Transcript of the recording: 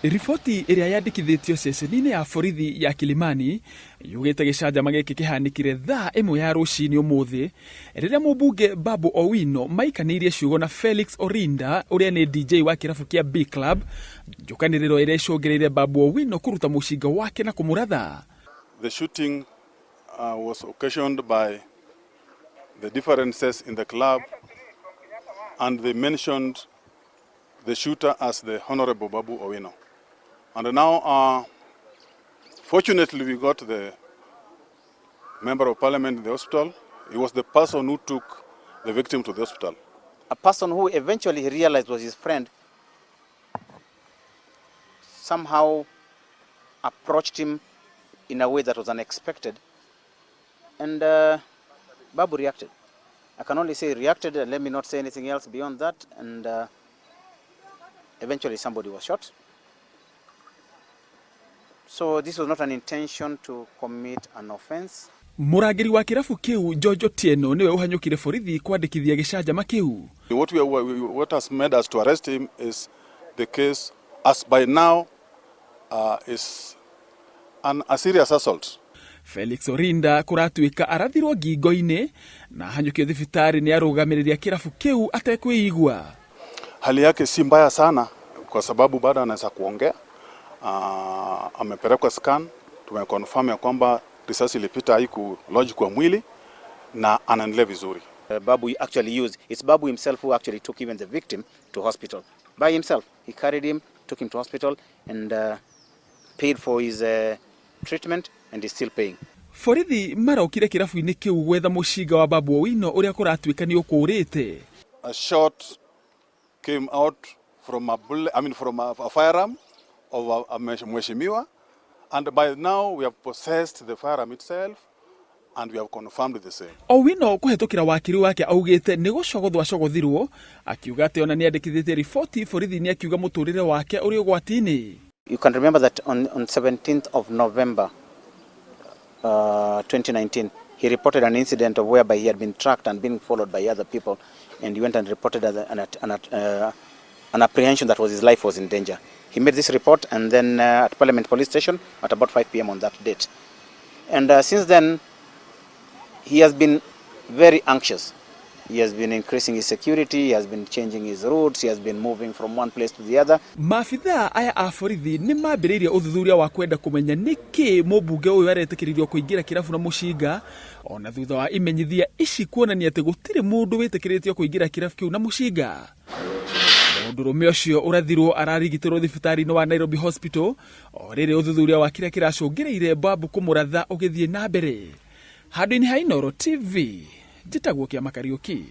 Riboti ĩrĩa yandĩkithĩtio ceceni-inĩ ya borithi ya Kilimani yugĩte gĩcanjama gĩkĩ kĩhanĩkire thaa 1 ya rũcinĩ ũmũthĩ rĩrĩa mũmbunge Babu Owino maikanĩirie ciugo na Felix Orinda ũrĩa nĩ DJ wa kĩrabu kĩa B Club, njũkanĩrĩro ĩrĩa ĩcũngĩrĩire Babu Owino kũruta mũcinga wake na kũmũratha. The shooting was occasioned by the differences in the club, and they mentioned the shooter as the Honorable Babu Owino. And now, fortunately, we got the member of parliament in the hospital. He was the person who took the victim to the hospital. A person who eventually he realized was his friend somehow approached him in a way that was unexpected, and Babu reacted. I can only say he reacted, and let me not say anything else beyond that. And eventually somebody was shot. So this was not an intention to commit an offense. Mũrangĩri wa kĩrabu kĩu George Otieno nĩwe ũhanyũkire borithi kwandĩkithia gĩcanjama kĩu. What has made us to arrest him is the case, as by now, is a serious assault. Felix Orinda kũratuĩka arathirwo ngingo-inĩ na ahanyũkio thibitarĩ nĩ arũgamĩrĩri a kĩrabu kĩu atekwĩigua. Hali yake si mbaya sana kwa sababu bado anaweza kuongea. Amepelekwa scan, tumeconfirm ya kwamba risasi ilipita haiku lodge kwa mwili na anaendelea vizuri. Babu actually used, it's Babu himself who actually took even the victim to hospital. By himself, he carried him, took him to hospital and paid for his treatment, and is still paying. Borithi marokire kĩrabu-inĩ kĩu gwetha mũcinga wa Babu Owino ũrĩa kũratuĩka nĩ ũkũrĩte. A shot came out from a bullet, I mean from a firearm of a mheshimiwa, and by now we have possessed the firearm itself and we have confirmed the same. Owino kũhetũkĩra wakiri wake augĩte nĩ gũcogothwo acogothirwo, akiuga atĩ ona nĩ andĩkithĩtie riboti borithi-inĩ, akiuga mũtũrĩre wake ũrĩ ũgwati-inĩ. You can remember that on 17th of November 2019, he reported an incident of whereby he had been tracked and being followed by other people, and he went and reported an apprehension that was his life was in danger. He made this report and then at Parliament Police Station at about 5 p.m. on that date. And since then, he has been very anxious. He has been increasing his security, he has been changing his routes, he has been moving from one place to the other. Maabithaa aya a borithi nĩ mambĩrĩirie ũthuthuria wa kwenda kũmenya nĩkĩ mũmbunge ũyũ aretĩkĩririo kũingĩra kĩrabu na mũcinga ona thutha wa imenyithia ici kuonania atĩ gũtirĩ mũndũ wĩtĩkĩrĩtio kũingĩra kĩrabu kĩu na mũcinga. Mũndũrũme ũcio ũrathirwo ararigitĩrwo thibitarĩ-inĩ wa Nairobi Hospital o rĩrĩ ũthuthuria wa kĩrĩa kĩracũngĩrĩire Babu kũmũratha ũgĩthiĩ na mbere. Handũ-inĩ ha Inooro TV, njĩtagwo Kĩama Kariũki.